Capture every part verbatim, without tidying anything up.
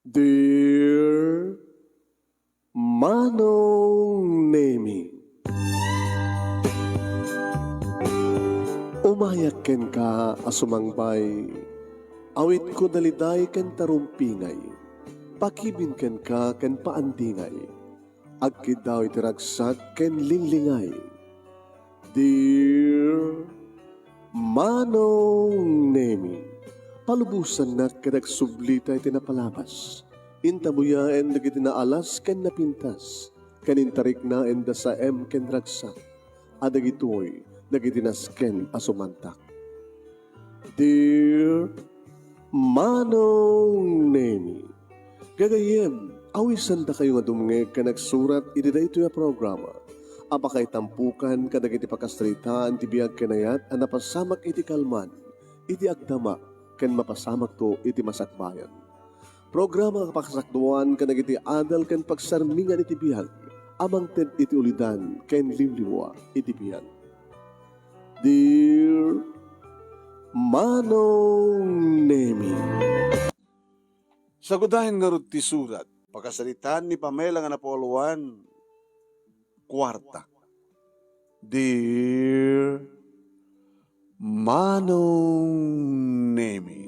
Dear Manong Nemi, umayak kenka a sumangbay, awitko daliday ken tarumpingay, pakibin kenka ken paandingay, agkiddaw iti ragsak ken linglingay. Dear Manong Nemi, palubosannak ket agsublita iti napalabas. Intabuyaen dagiti naalas ken napintas, ken intariknaen da saem ken ragsak, a dagitoy dagiti nasken a sumantak. Dear Manong Nemi, gagayyem, awisandakayo nga dumngeg ken agsurat iti daytoy a programa a pakaitampukan kadagiti pakasaritaan ti biag ken ayat a napasamak iti kalman, iti agdama, ken mapasamakto iti masakbayan. Programa nga pakasakduan kadagiti adal ken pagsarmingan iti biag a mangted iti ulidan ken liwliwa iti biag. Dear Manong Nemi. Sagudayen ngarud ti surat. Pakasaritaan ni Pamela nga napauluan, kuarta. Dear Manong Nemi.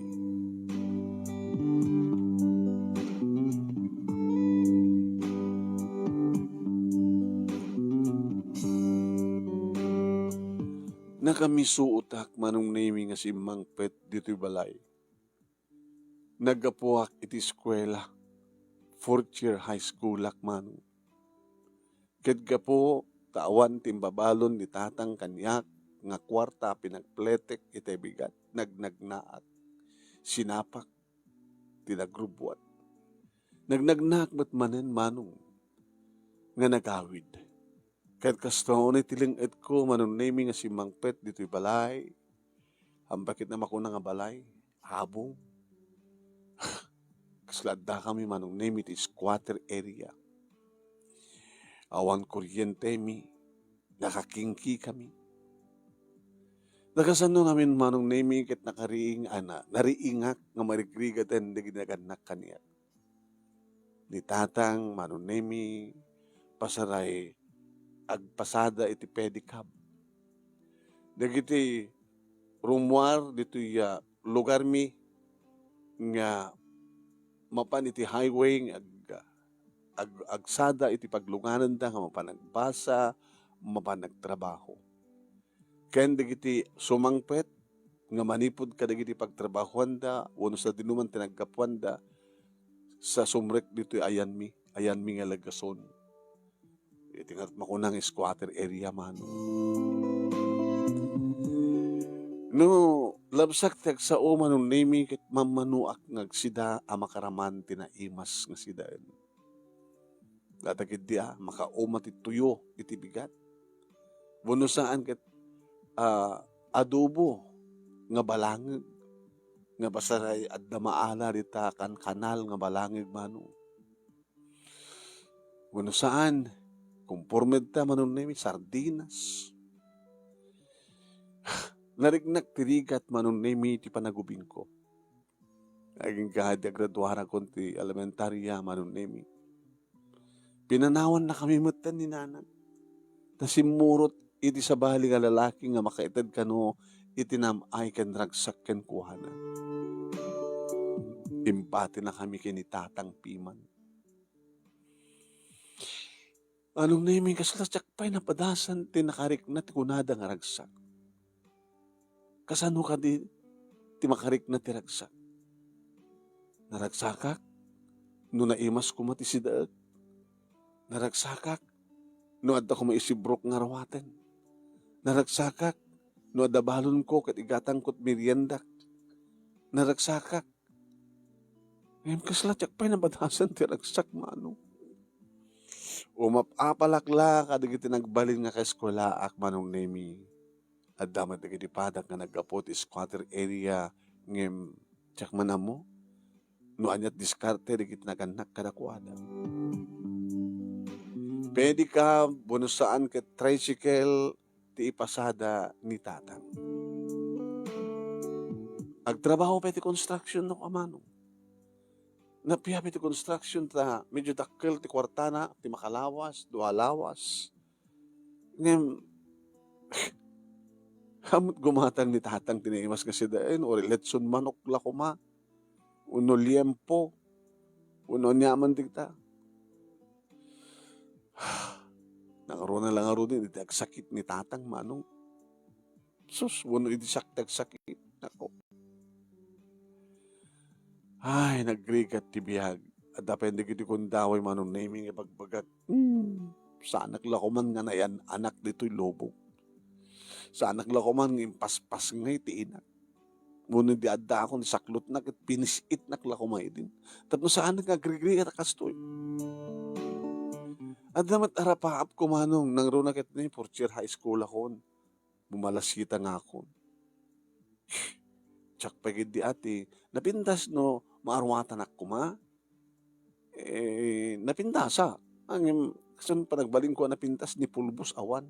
Nakamisuotak, Manong Nemi, nga simmangpet ditoy balay. Naggapuak iti eskuela. Fourth year high schoolak, Manong. Ket gapu ta awan ti imbabalon ni Tatang kaniak nga kuarta a pinagpletek iti bigat, nagnagnaak. Sinapak ti nagrubbuat. Nagnagnaak met manen, Manong, nga nagawid. Ket kastoy ti leng-etko, Manong Nemi, nga simmangpet ditoy balay. Ampay ket makuna nga balay, abong. Kasla addakami, Manong Nemi, ti squatter area. Awan kuryentemi, nakakingkikami. Nakasano ngamin, Manong Nemi, ket nakariing-, ana, nariingak nga marigrigaten dagiti nagannak kaniak. Ni Tatang, Manong Nemi, pasaray agpasada iti pedicab. Dagiti rummuar ditoy, ah, lugarmi nga mapan iti highway nga ag-, ag-, agsada iti paglungananda nga mapan agbasa, mapan agtrabaho. Ken dagiti sumangpet nga manipud kadagiti pagtrabahoanda wenno sadinoman ti naggapuanda, sa sumrek ditoy ayanmi, ayanmi nga legason. Iti ngarud makuna nga squatter area, Manong. No labsak ti agsao, Manong Nemi, ket mammanuak nga agsida a makaraman ti naimas nga sidaen. Data ketdi a makauma ti tuyo iti bigat. Wenno saan ket, ah, adobo nga balangeg, nga pasaray adda maala dita kankanal nga balangeg, Manong. Wenno saan, kumpormedta, Manong Nemi, sardinas. Nariknak ti rigat, Manong Nemi, ti panagubingko. Agingga idi agraduarakon ti elementaria, Manong Nemi. Pinanawannakami metten ni Nanang. Ta simmurot iti sabali nga lalaki nga makaited kano iti nam-ay ken ragsak kenkuana. Impatinakami ken ni Tatang piman. Manong Nemi, kasla siak pay napadasan ti nakarikna ti kunada nga ragsak. Kasano kadi ti makarikna ti ragsak? Naragsakak no naimas koma ti sidaek. Naragsakak no adda koma isibrok nga rawaten. Naragsakak no adda balonko ket igatangko ti meriendak. Naragsakak Ngem kasla diak pay nabadasan ti ragsak, Manong. Umap-apalak la kadagiti nagbalin nga kaeskuelaak, Manong Nemi. Adda met dagiti padak nga naggapu ti squatter area, ngem diak man ammo no ania ti diskarte dagiti nagannak kadakuada. Pedicab, wenno saan ket tricycle, ti ipasada ni Tatang. Agtrabaho pay ti construction no, a Manong. napiapi ti construction ta medyo dakkel ti kuartana, ti makalawas, dua lawas. Ngem, ammot gumatang ni tatang ti naimas nga sidaen, uray letson manok la koma, wenno liempo, wenno aniaman dagita. Nangaruna la ngaruden iti agsakit ni tatang, Manong. Sus, wenno idi siak ti agsakit. Nako. Ay, nagrigat ti biag. Adda pay dagiti kundaoy, Manong Nemi, nga ibagbagak. Hmm, saanak la koman nga nayan-anak ditoy lubong. Saanak la koman nga impaspasngay ti inak. Wenno idi addaakon ti saklotna ket pinis-itnak la koma idin. Tapno saanak nga agrigrigat a kastoy. Adda met arapaapko, Manong, nangruna ket ni fourth year high school akon. Bumalasita ngakon. Diak pay ketdi ati, napintas no maaruatanak koma. Eh, napintasa. Ngem, kasano panagbalinko a napintas ni pulbos awan.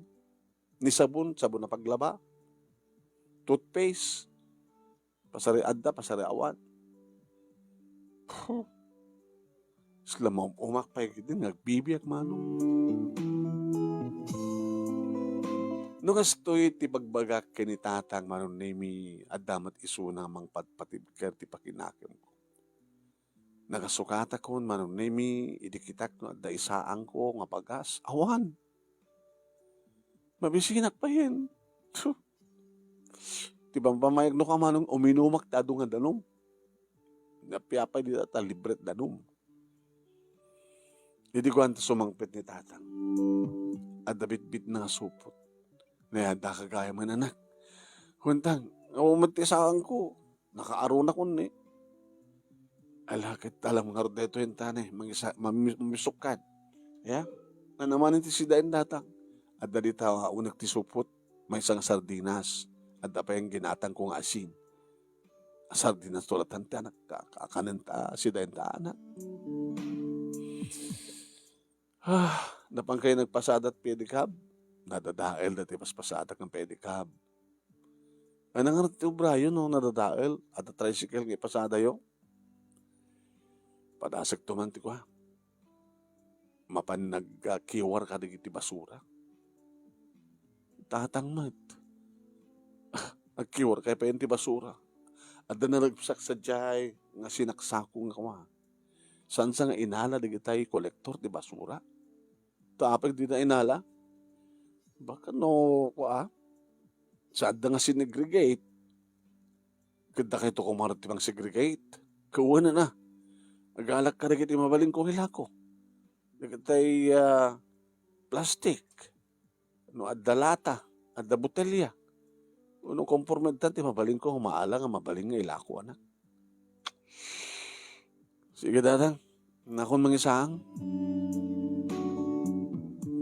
Ni sabon, sabon a paglaba. Toothpaste. Pasari adda, pasari awan. Huh. Isla maum-umak pay ketdi nga agbibiag, Manong. No kastoy ti bagbagak ken ni tatang, Manong Nemi, adda met isuna mangpatpatibker ti pakinakemko. Nagasukatakon, Manong Nemi, idi kitak no adda isaangko nga bagas. Awan. Mabisinak payen. Huh. Ti pampamayag no ka, Manong, uminumak ti adu nga danum. Napiapay dita ta libret danum. Idi kuan ta sumangpet ni tatang. Adda bitbitna nga supot. Nayadda ka gayam, anak. Kuntang, awan met ti isaangko. Nakaarunak unni. Ala, ket alam ngarud daytoy intane, mangisa-, mami-, mamisukkan. Ya? Nanamanen ti sidaen datang. Adda dita, ah, unek ti supot, maysa nga sardinas. Adda pay ang ginatangko nga asin. Sardinas to latan ti anak, ka-, ka-, kanen ta, sidaen ta anak. Ah, napan kayo nagpasadat pedicab? Nadadael dati paspasadak nga pedicab. Ay, nangarat ti obrayo no nadadael, adda tricycle nga ipasadayo. Padasek to man ti kua. Mapan nagkiwar kadagiti basura. Tatang met. Agkiwar kay payen ti basura. Adda naragsak sadiay nga sinaksako nga kua. Saan sa nga inala dagitay kolektor ti basura? Ta apay dina inala? Baka no, kua? Saan da nga sinegregate? Ket dakayto koma ti mangsegregate. Kawen na. Agalak kadagiti mabalin kong ilako. Dagitay, ah, plastic. No adda lata, adda botelya. No konporme ta ti mabalin ko, maala nga mabalin nga ilako, anak. Sige, Dadang. Nakon mangisaang.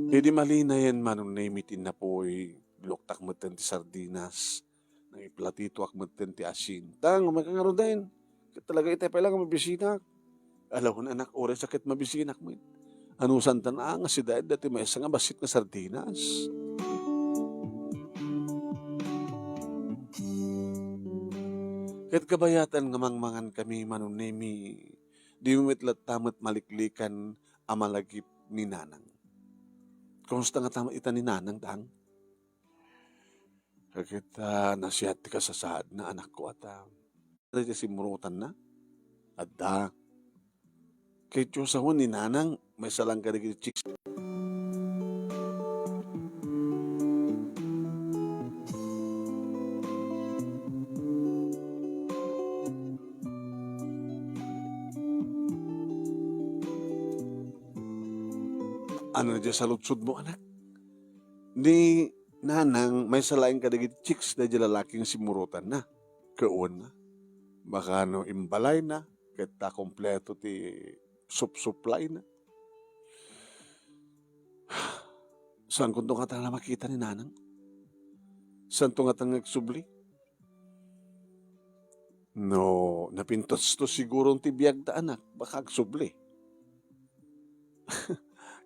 Idi malinayen, Manong Nemi, ti napoy, biloktak metten ti sardinas. Nangiplatitoak metten ti asin. Tang, umay ka ngaruden. Ket talaga itay pay la nga mabisinak. Alawen, anak, uray sakit mabisinak met. Anusantan a nga sidaed dati maysa nga bassit nga sardinas. Ket kabayatan nga mangmangan kami, Manong Nemi, di met latta met maliklikan a malagip ni Nanang. Kumusta ngata met ita ni Nanang, Tang? Ket, ah, nasiat ti kasasaadna, anakko, ata. Adda ti simmurotanna? Adda. Ket Dios, awan ni Nanang, maysa laeng kadagiti chicks. Ano na diay saludsodmo, anak? Ni Nanang, maysa laeng kadagiti chicks daydiay lalaki nga simmurotanna. Kawen na. Baka no imbalayna, ket ta kompleto ti supsuplayna. Saanko to ngata la makita ni Nanang? Saanto ngata nga agsubli? No, napintas to siguro ti biag ta, anak, baka agsubli.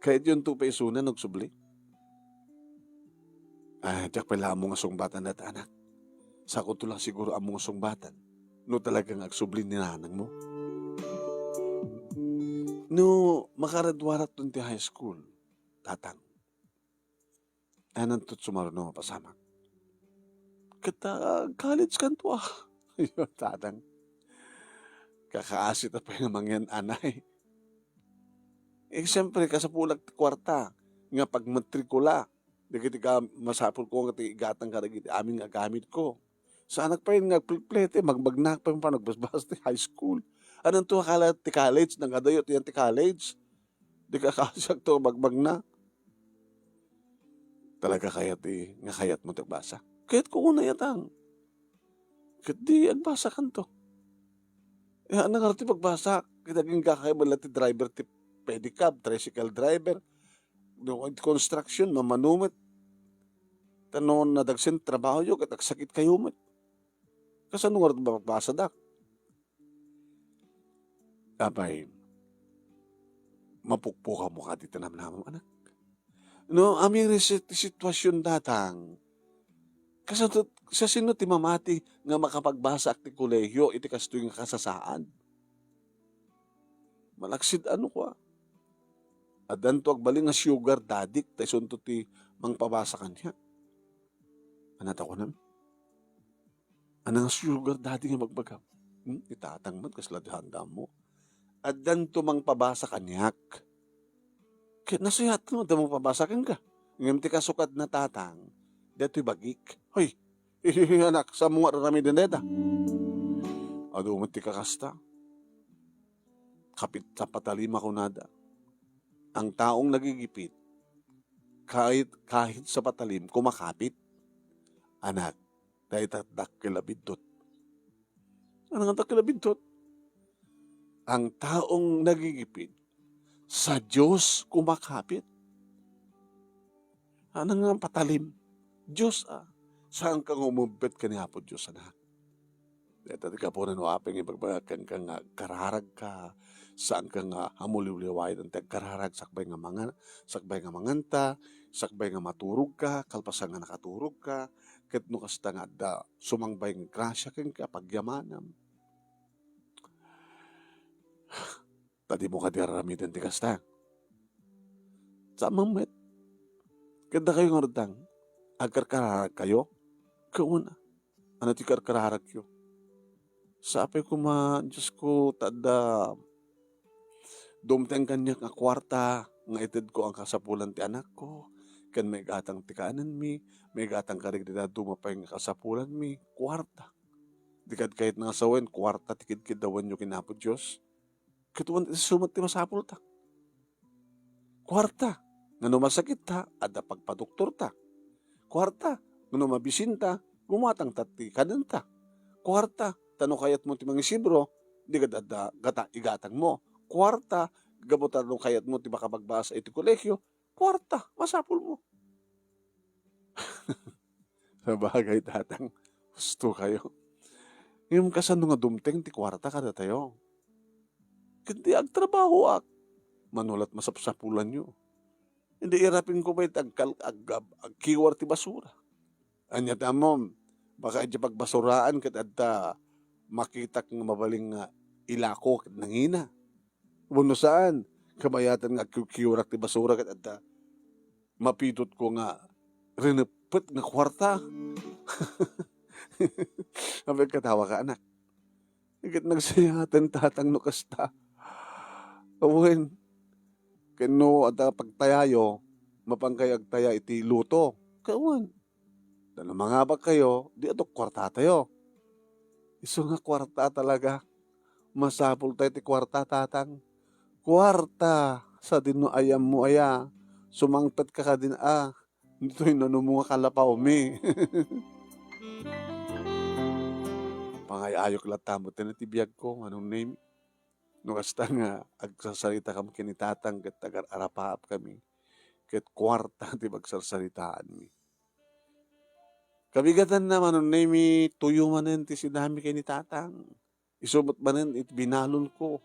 Kayatyo to pay isuna no agsubli? Ah, diak pay la ammo nga sungbatan dayta, anak. Saanko to la siguro ammo nga sungbatan no talaga nga agsubli ni Nanangmo. No makagraduarak ti high school, tatang, ananto ti sumaruno a mapasamak? Ket, ah, college kanto, ah. Tatang, kakaasi ta pay nga mangyan anay. Eh, siyempre, kasapulak ti kuarta nga pagmatrikula. Dagiti ka-, masapulko nga ti igatang kadagiti amin nga agamidko. Saanak pay nga agpleplete, magmagnak pay nga pagbasbas ti high school. Ananto akala ti college, nagadayo ti yan ti college. Di ka kasiak to magmagnak. Talaga kayat ti, nga kayatmo ti agbasa? Kayatko unay, tatang. Ket di agbasakanto. Eh, anang ti pagbasa, ket agingga kay bala ti driver ti pedicab, tricycle driver, no, construction, mamano met. Ta no nadagsen trabahoyo, ket agsakitkayo met. Kasano ngarud ti mapagbasadak? Apay, mapukpukawmo kadi ti namnamam, anak? No, amin iti sit-, sitwasyon, tatang, kasano, siasino ti mamati nga makapagbasaak ti kolehio iti kastoy nga kasasaan? Malaksid, ano, kua? Addanto agbalin nga sugar daddy-k, ta isunto ti mangpabasa kaniak. Ania ti kunam? Ania nga sugar daddy nga bagbagam? Hmm? Ni tatang met, kasla di handammo. Addanto mangpabasa kaniak. Ket nasayat no, adda mangpabasa kenka. Ngem ti kasukadna, tatang, daytoy bagik. Hoy, anak, saanmo nga ar-aramiden dayta? Adu met ti kakasta. Kapit sa patalim a kunada. Ang taong nagigipit, kahit, kahit sa patalim, kumakapit. Anak, dayta dakkel a biddut. Ania nga dakkel a biddut? Ang taong nagigipit, sa Dios kumakapit. Ania nga patalim? Dios, a. Saanka nga umebbet ken ni Apo Dios, anak? Dayta ti gapuna no apay nga ibagbagak kenka nga agkararagka, saanka nga amuliwliwayan ti agkararag sakbay nga mangan-, sakbay nga manganta, sakbay nga maturogka, kalpasan nga nakaturogka, ket no kasta nga adda sumangbay nga grasia kenka, pagyamanam. Ta dimo kadi ar-aramiden ti kasta. Saan met. Ket dakayo ngarud, tatang, agkarkararagkayo? Ket wen, ania ti karkararagyo? Sapay koma, Diosko, ta adda dumteng kaniak nga kuarta nga itedko a kasapulan ti anakko, ken maigatang ti kaanenmi, maigatang kadagiti dadduma pay nga kasapulanmi, kuarta. Di kad kayat nga sawen, kuarta ti kidkiddawanyo ken Apo Dios. Ket wen, isu met ti masapulta. Kuarta, nga no masakitta, adda pagpadoktorta. Kuarta, nga no mabisinta, gumatangta ti kanenta. Kuarta, ta no kayatmo ti mangisibro, di gad adda gata-, igatangmo. Kuarta, gapu ta no kayatmo ti makapagbasa iti kolehio, kuarta, masapulmo. Sabagay, tatang, husto kayo. Ngem kasano nga dumteng ti kuarta kadatayo? Ket di agtrabahoak, mano la't masapsapulanyo. Idi irapingko pay ti agkal-, ag-, ag-, agkiwar ti basura. Ania ti ammom, baka idiay pagbasuraan ket adda makitak nga mabalin nga ilako ket nangina. Wenno saan, kabayatan nga agkiwkiwrak ti basura ket adda mapitotko nga rineppet nga kuarta. Apay, katawaka, anak. Ket nagsayaten, tatang, no kasta. Awen, ken no adda pagtayayo, mapankayo agtaya iti luto. Kawen. Ta no mangabakkayo, di adu kuartatayo. Isu nga kuarta talaga. Masapulta iti kuarta, tatang. Kuarta, sadino ayammo aya, sumangpetka kadin a, ditoy nanumo nga kalapawmi. Pangay-ayok latta met ti biagko, Manong Nemi. No kasta nga agsarsaritakam ken ni tatang ket agar-arapaapkami, ket kuarta ti pagsarsaritaanmi. Kabigatanna, Manong Nemi, tuyo manen ti sinami ken ni tatang. Isu met manen iti binalonko.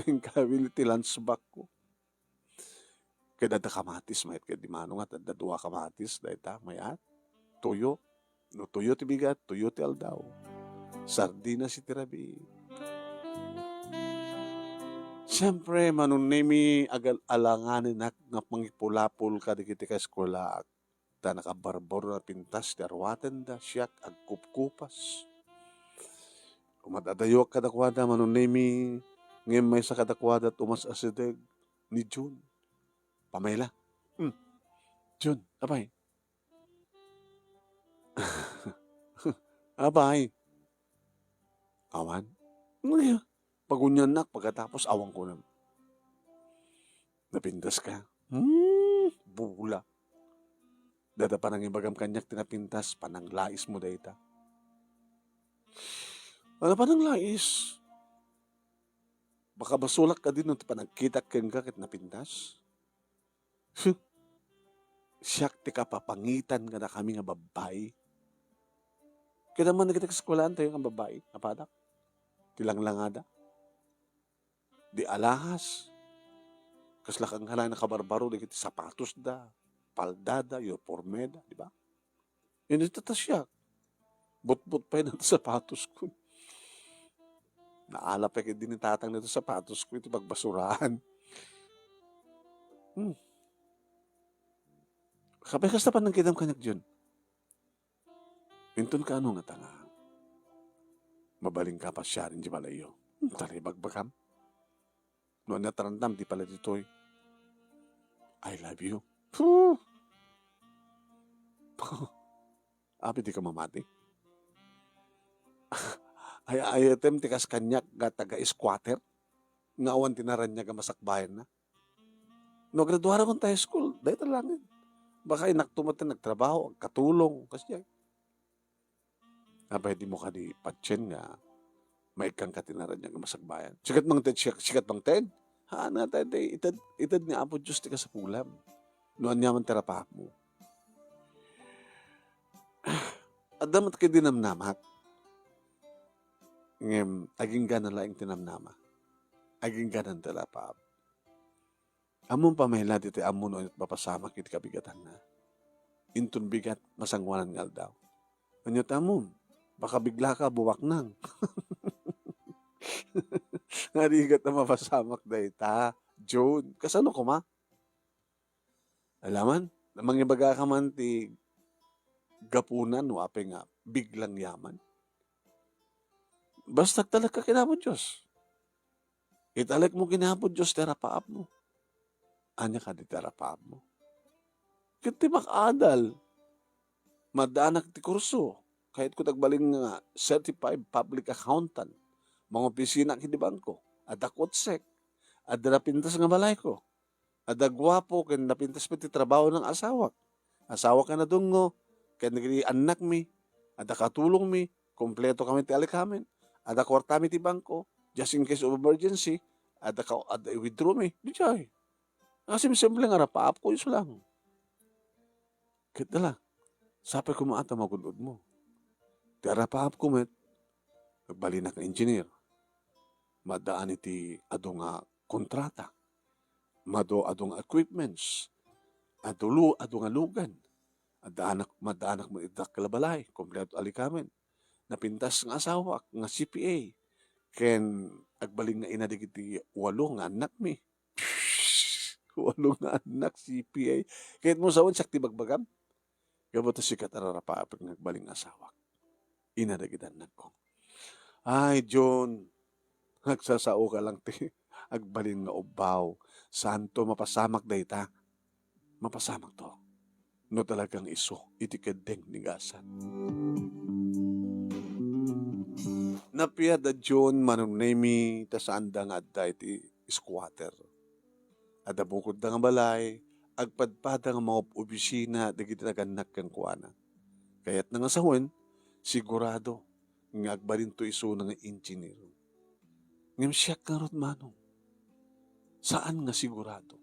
Inkawil iti lunch bagko. Ket adda kamatis, mayat ket di mano nga adda dua kamatis, dayta, mayat. Tuyo. No tuyo ti bigat, tuyo ti aldaw. Sardinas iti rabii. Siempre, Manong Nemi, agal-, alanganenak nga mangipulapol kadagiti kaeskuelaak. Ta nakabarbaro napintas ti aruatenda, siak agkupkupas. Umat-adayuak kadakuada, Manong Nemi, ngem maysa kadakuada ti umas-asideg ni Jun. Pamayla. Hmm. Jun, apay? Apay? Awan? Ania? Paguniannak, pagkatapos, awan kunam. Napintas ka? Hmm, bula. Dada panangibagam kaniak ti napintas, pananglaismo dayta. Ano pananglais? Makabasolak kadi no ti panagkitak kenka ket napintas? Huh. Siak ti kapapangitan kadakami nga babbai. Kitaem man dagiti kaeskuelaan tayo nga babbai, apadak. Ti langlangada. Di alahas. Kasla kangkana nakabarbaro dagiti sapatosda, paldada, unipormeda, di ba? Inita ta siak. Butbot pay dagiti sapatosko. Naala pay ketdi ni tatang dagiti sapatosko iti pagbasuraan. Hmm. Apay kasta panangkitam kaniak, Jun? Inton kaano ngata nga mabalinka a pasiar idiay balayyo? Hmm, tara ibagbagam. No ania ti aramidam, di pay ditoy. I love you. Puh! Apay dika mamati? Ay, ayatem ti kas kaniak nga taga-squatter nga awan ti naraniag a masakbayanna. No graduarakon ti high school, dayta laengen. Baka innakto met ti nagtrabaho, agkatulong, kasdiay. Apay dimo kadi patien nga maikkanka ti naraniag a masakbayan? Sika ti mangted, sika, sika ti mangted? Haan nga tayo, ited, ited ni Apo Dios ti kasapulam. No aniaman ti arapaapmo. Adda met kadi namnamak. Ngem, agingganan laeng ti namnama. Agingganan ti arapaap. Ammom pamay la ditoy ammo no ania't mapasamak iti kabigatanna. Inton bigat, masangoanan nga aldaw. Ania't ammom, baka biglaka bumaknang. Nga rigat a mapasamak dayta, Jun. Kasano koma? Alaman, mangibagaka man ti gapuna no apay nga biglang yaman. Basta agtalekka ken Apo Dios. Italekmo ken Apo Dios ti arapaapmo. Ania kadi ti arapaapmo? Ket ti makaadal, maddaanak ti kurso. Kayatko ti agbalin nga certified public accountant. Mangopisina iti bangko. Adda kotsek. Adda napintas nga balayko. Adda guapo ken napintas met ti trabaho nga asawak. Asawak nga nadungngo, ken dagiti annakmi, adda katulongmi, kompleto kami ti alikamen, adda kuartami ti bangko, just in case of emergency, adda ka, adda i-withdraw mi, diay. Nga simsimple nga arapaapko, isu lang. Ket dala, sapay koma ta magun-odmo. Ti arapaapko met, agbalinak nga engineer. Maddaan iti adu nga kontrata. Madu adu nga equipments. Adu lu-, adu nga lugan. Addaanak, maddaanak met iti dakkel a balay, kompleto alikamen. Napintas nga asawak nga C P A. Ken agbalin nga ina dagiti walo nga annakmi. Walo nga annak, C P A. Ket mo sawen, siak ti bagbagam. Gapu ta sika ti ararapaapek nga agbalin nga asawak. Ina dagiti annakko. Ay, Jun, agsasao ka lang ti agbalin nga ubbaw. Santo, mapasamak dayta. Mapasamakto. No talagang isu iti keddeng ni gasat. Napiada Jun, Manong Nemi, ta saanda nga adda iti squatter. Adda bukodda nga balay, agpadpada nga mangob-obisina dagiti nagannak kenkuana. Kayatna nga sawen, sigurado nga agbalinto isuna nga engineer. Ngem siak ngarud, Manong, saan nga sigurado.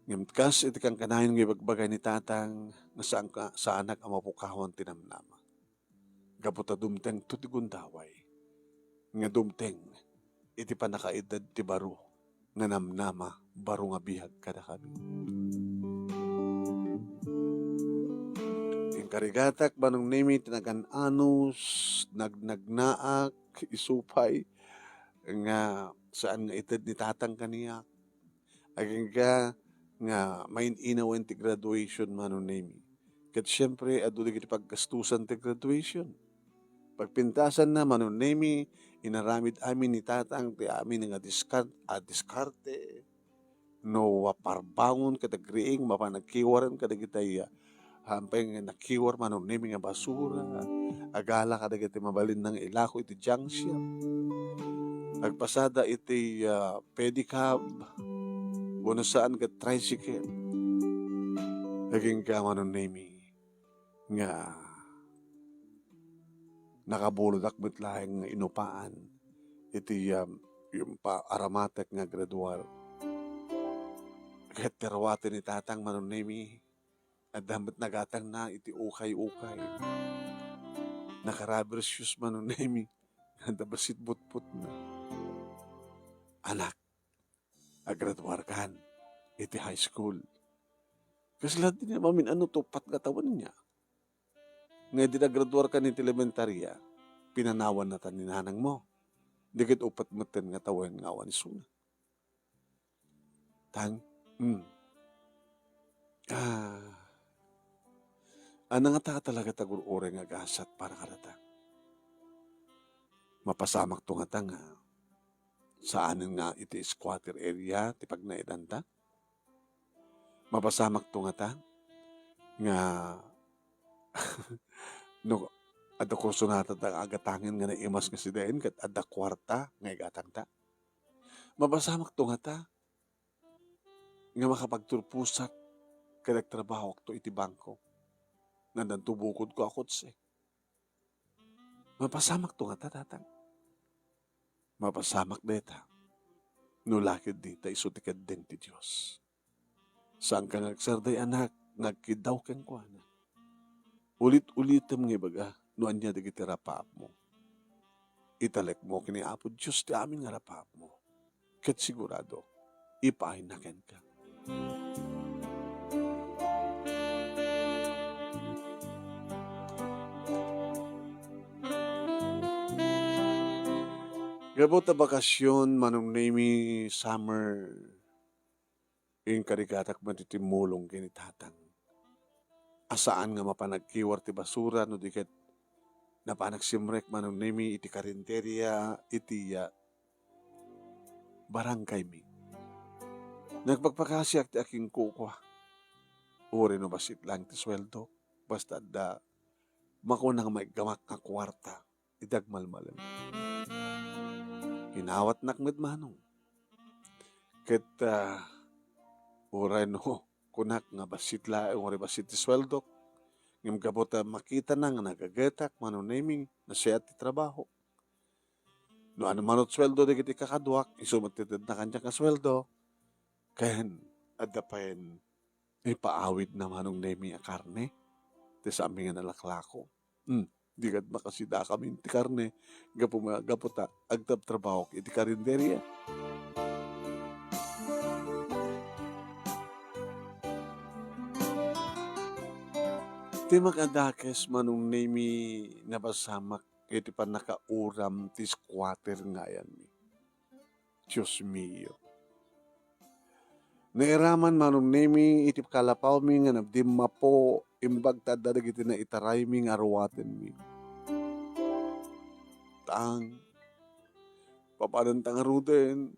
Ngem kas iti kankanayon nga ibagbagay ni Tatang, nga saan ka, saanak a mapukawan ti namnama. Gapu ta dumtengto ti gundaway, nga dumteng iti pannakaiddad ti baro nga namnama, baro nga biag kadakami. Inkarigatak, Manong Nemi, ti nagan-anos, nagnagnaak, isu pay nga saan nga ited ni tatang kaniak. Agingga nga main-inawen ti graduation, Manong Nemi. Ket siempre, adu dagiti paggastusan ti graduation. Pagpintasanna, Manong Nemi, inaramid amin ni tatang ti amin nga diskar-, a diskarte, no parbangon ket agriing, mapan nagkiwaren kadagitay, ah, hampay nga nakiwar, Manong Nemi, nga basura, agala kadagiti mabalinna nga ilako iti junk shop. Agpasada iti, ah, pedicab, wenno saan ket tricycle. Agingga, Manong Nemi, nga nakabulodak met laeng nga inupaan iti, um, yung pa-, aramatek nga graduar. Ket ti aruaten ni tatang, Manong Nemi, adda met nagatangna iti ukay-ukay. Naka-rubber shoes, Manong Nemi, adda bassit butbotna. Anak, agraduarkan iti high school. Kasla ti mamin-ano ti uppat nga tawen niya. Nga idi agraduarkan iti elementarya, pinanawannata ni nanangmo. Di ket uppat metten nga tawen nga awan isuna. Tang, hmm. Ah, ania ngata talaga ti agur-uray nga gasat para kadata? Mapasamakto ngata nga saanen nga iti squatter area ti pagnaedanta? Mapasamakto ngata nga no adda kursunata ta agatangen nga naimas nga sidaen ket adda kuarta nga igatangta? Mapasamakto ngata nga makapagturposak ket agtrabahokto iti bangko nga addanto bukodko a kotse? Mapasamakto ngata, tatang? Mapasamak dayta, no la ketdi ta isu ti keddeng ti Dios. Saanka nga agsarday, anak, nga agkiddaw kenkuana. Ulit-ulitem nga ibaga no ania dagiti rapaapmo. Italekmo ken ni Apo Dios ti amin nga rapaapmo. Ket sigurado, ipaayna kenka. Gapu ta bakasyon, Manong Nemi, summer, inkarigatak met iti mulong ken ni tatang a saan nga mapan agkiwar ti basura no di ket napan agsimrek, Manong Nemi, iti karinderia iti, ah, barangaymi. Nagpakpakasiak ti akinkukua. Uray no bassit laeng ti sueldo, basta adda makunak nga maiggamak nga kuarta iti agmalmalem. Inawatnak met, Manong. Ket, ah, uray no kunak nga bassit laeng, uray bassit ti sueldok, ngem gapu ta makitana nga nagagetak, Manong Nemi, nasayaat ti trabaho. No ania man ti sueldo dagiti kakaduak, isu met ti tedna kaniak nga sueldo, ken adda payen ipaawidna, Manong Nemi, a karne ti saanmi nga nalaklako. Hmm, di ket makasidakami ti karne gapu, gapu ta agtrabtrabahok iti karinderia. Ti makadakes, Manong Nemi, napasamak iti pannakauram ti squatter nga ayanmi. Dios mio. Nairaman, Manong Nemi, iti kalapawmi nga nagdimmapo imbag ta adda dagiti naitaraymi nga aruatenmi. Tang, papananta ngaruden?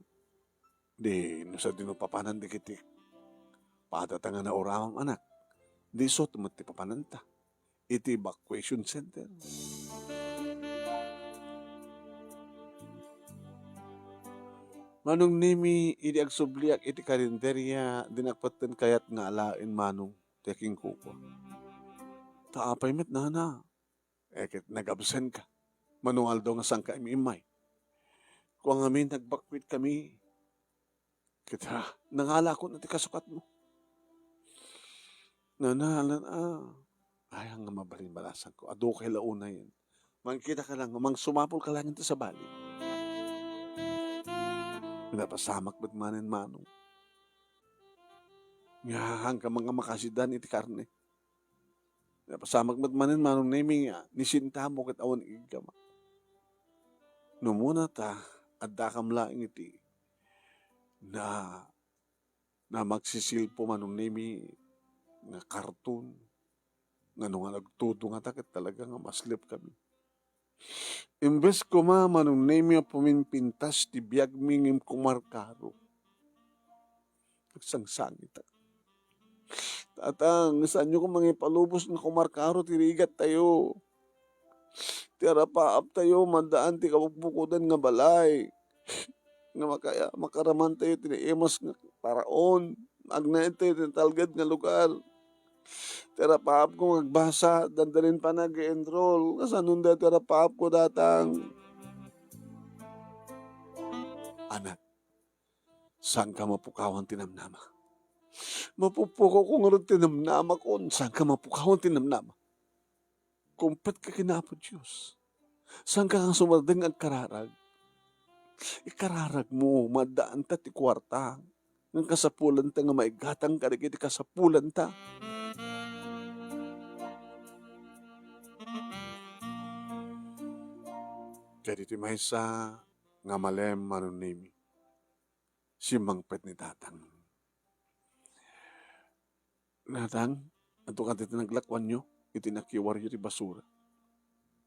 Di, no sadino papanan dagiti padata nga nauramam, anak, di isu met ti papananta iti evacuation center. Manong Nemi, idi agsubliak iti karinderia, dinak pay kayat nga alaen, Manong, ti akinkukua. Ta apay met, nana? Eh, ket nagabsenka. Mano nga aldaw nga saanka immay? Kua ngamin, nagbakwit kami. Ket, ha, nangalakon ti kasukatmo. Nana, nana, ay, nga mabalin balasanko. Adu kay la unayen. Mangkita ka lang, mangsumapul ka lang iti sabali. Napasamak met manen, Manong. Nga, hangka mga makasidan iti karne. Napasamak met manen, Manong Nemi, nga nisintamo ket awan iggamak. No umuna ta, addakam laeng iti Na, na magsisilpo Manong Nemi nga karton, nga no nga nagtudong ngata ket talaga nga maslep kami. Imbes koma Manong Nemi a puminpintas ti biagmi ngem kumarkaro. Nagsangsangitak. Tatang, saanyo koma nga ipalubos nga kumarkaro ti rigattayo. Ti arapaaptayo, maddaan ti kabukbukodan nga balay. Nga makaya-, makaramantayo ti naimas nga paraon. Agnaedtayo ti natalged nga lugar. Ti arapaapko nga agbasa, dandalin pa nag-enroll. Kasano da ti arapaapko, Tatang? Anak, saanka mapukawan ti namnama. Mapupukawko ngarud ti namnamakon. Saanka mapukawan ti namnama. Kumpet ka ken Apo Dios. Saanka nga sumardeng nga agkararag. Ikararagmo, maddaanta ti kuarta. Nga kasapulanta nga maigatang kadagiti kasapulanta. Ket iti maysa nga malem Manong Nemi, simmangpet ni Tatang. Tatang, adda kadi ti naglakuanyo iti nakiwaryo ti basura.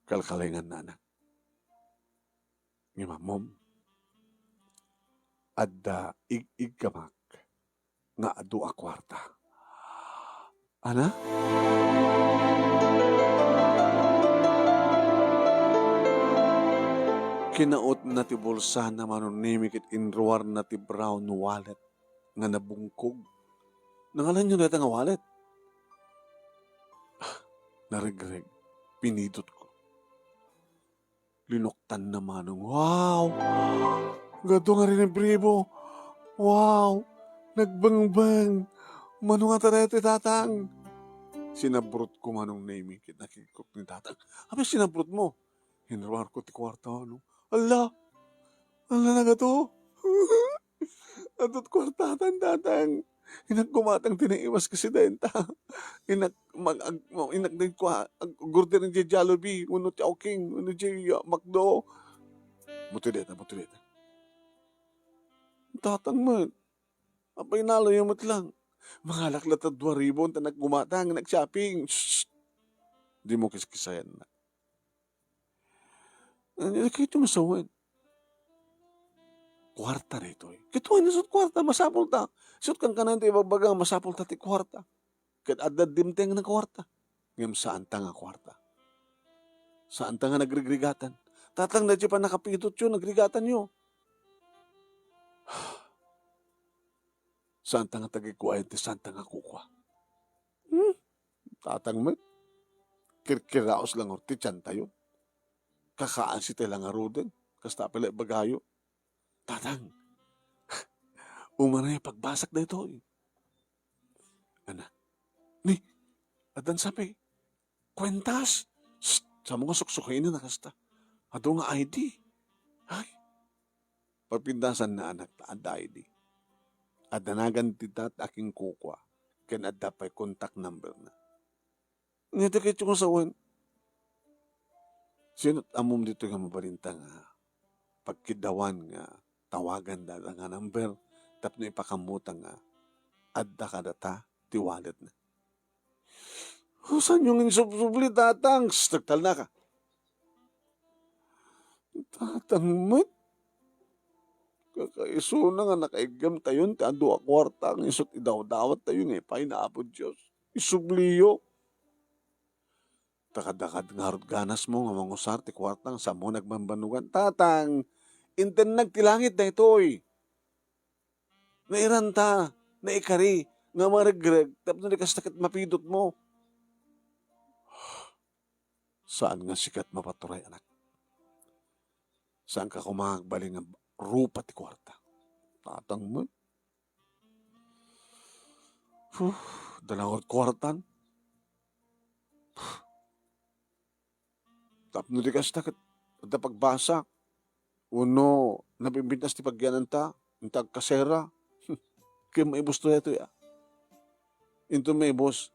Kalkalenganna, anak. Ngem ammom, adda ig-iggamak nga adu a kuarta. Ana? Kinautna ti bulsana Manong Nemi ket inruarna ti brown wallet nga nabungkog. Nangalanyo dayta nga wallet? Ah, naregreg. Pinidotko. Linuktanna manong. Wow! Adu nga rinibribo. Wow! Nagbengbeng. Mano ngata daytoy, Tatang? Sinabrutko Manong Nemi ket nakigkok ni Tatang. Apay sinabrutmo? Inruarko ti kuarta, no? Alla! Alla, nagato! Adu ti kuartatan, Tatang. Innak gumatang ti naiwas kasi dayta. Innak mag-, ag-, mo-, innak din kua, ag-, order di Jollibee, wenno Chowking, wenno di, ah, McDo. Buti dayta, buti dayta. Tatang met. Apay nalayo met lang. Mangalak latta dua ribu, ta innak gumatang, innak shopping. Shh! Dimo kiskisayan na. Ania dagitoy nga sawen? Kuarta daytoy. Ket wen, isut' kuarta, masapulta. Isut' kankanan ti ibagbaga, masapulta ti kuarta. Ket adda dimteng nga kuarta. Ngem saanta nga kuarta. Saanta nga nagrigrigatan. Tatang, daytoy pannakapidotyo, nagrigatanyo. Saanta nga tagikuayo ti saanta nga kukua. Hmm? Tatang met. Kirkiraos la ngarud ti tiantayo. Kakaasi tay la ngaruden. Kasta pay la ibagayo. Tatang, umanoy pagbasak daytoy. Ana? Ni, addan sapi. Kuentas. Shh, samo nga suksukena na kasta. Adu nga I D. Ay. Papindasanna, anak, ta adda I D. Adda nagan ti dat a kinkukua, ken adda pay contact number na. Ania dagitoy nga sawen? Sino't ammom ditoy nga mabalinta nga pagkiddawan nga tawagan dayta nga number tapno ipakammota nga adda kadata ti wallet na? O, saanyo nga insubsubli, Tatang? Shh, nagtalnaka. Tatang met. Kakaisuna nga nakaiggamtayon ti adu a kuarta nga isut' idawdawattayo nga ipaay na Apo Dios. Isubliyo. Ta kadakad ngarud ganasmo nga mangusar ti kuarta nga saanmo nga agbanbanogan. Tatang, intennag ti langit daytoy. Nairanta, naikari, nga maregreg, tapno di kasta ket mapidotmo. Saan nga sika ti mapaturay, anak. Saanka koma nga agbalin nga rupa ti kuarta. Tatang met. Huh, adda la ngarud kuartan. Tapno di kasta ket adda pagbasa. Wenno nabimbintas ti pagyananta, inton agkasera. Ket maibus to daytoy, a. Inton maibus,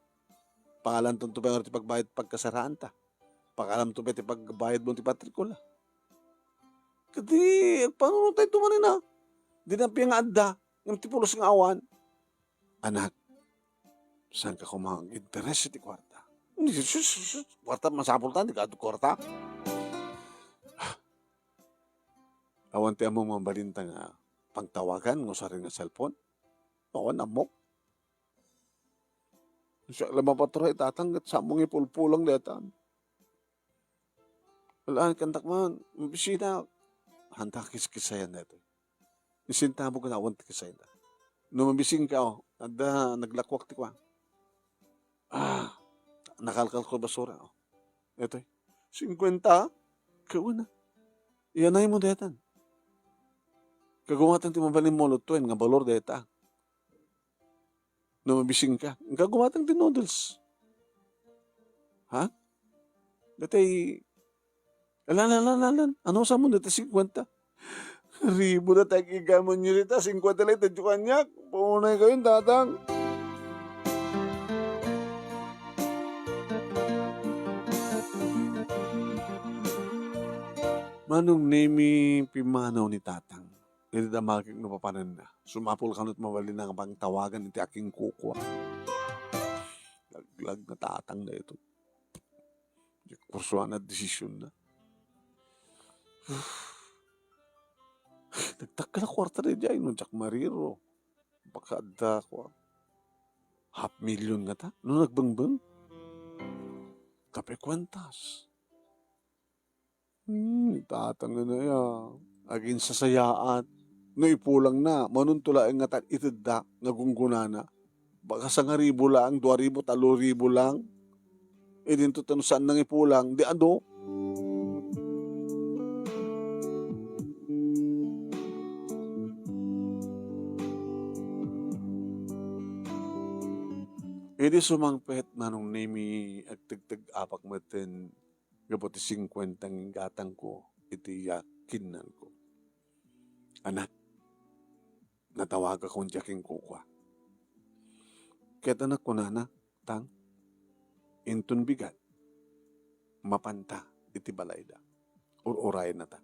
pakalamto pay ngarud ti pagbayad pagkaseraanta. Pakalamto pay ti pagbayadmo ti patrikula. Ket di, agpanunotayto manen, a. Di na pay nga adda. Ngem ti pulos nga awan, anak, saanka koma aginteres iti kuarta? Sus, sus, sus, kuarta, masapulta, dika adu kuarta. Awan ti ammom nga mabalinta nga pagtawagan nga usaren nga cellphone? Awan ammok. Siak la mapaturaw, tatang, ket saanmo nga ipulpulang dayta. Ala, kantak man, mabisina. Hanta, kiskissayan daytoy. Isinta mo ganawan ti kisayna. No mabisinka, o, adda naglakuak ti kua. Ah, nakalkal ko basura, o. Daytoy. Singkuenta? Kauna. Iyanay mo daytan. Kagumatan ti mabalin mo lutuen nga balor dayta. No mabisinka, inka gumatang ti noodles. Ha? Datay, alan, alan, alan. Ano sa mo dati singkuenta? Ribu na tayo kigamon nyo dita, singkuenta lang itadyo kaniak. Paunay kayo, tatang. Manong Nemi, pimanaw ni tatang. Iti damagek no papananna. Sumapul kano ti mabalin nga pangtawagan iti akinkukua. Laglag na tatang daytoy. Diak kursuana ti desisionna. Nagtakkel a kuarta daydiay no diak mariro. Baka adda kua. Half million ngata? No nagbengbeng? Kape kuentas. Hmm, tatang na ya. Agin sasayaat. No ipulangna, manunto laeng nga ta-, itedda nga gunggunana. Baka sangaribu laeng, dua ribu, talo ribu laeng. Idinto ta no saan nang ipulang, di adu. Idi sumangpet, Manong Nemi, agtegteg-apak metten gapu ti singkuenta nga inggatangko iti yakinnanko. Anak, natawagakon ti akinkukua. Ket anak, kunana, tang, inton bigat, mapanta iti balayda. Ur-urayennata.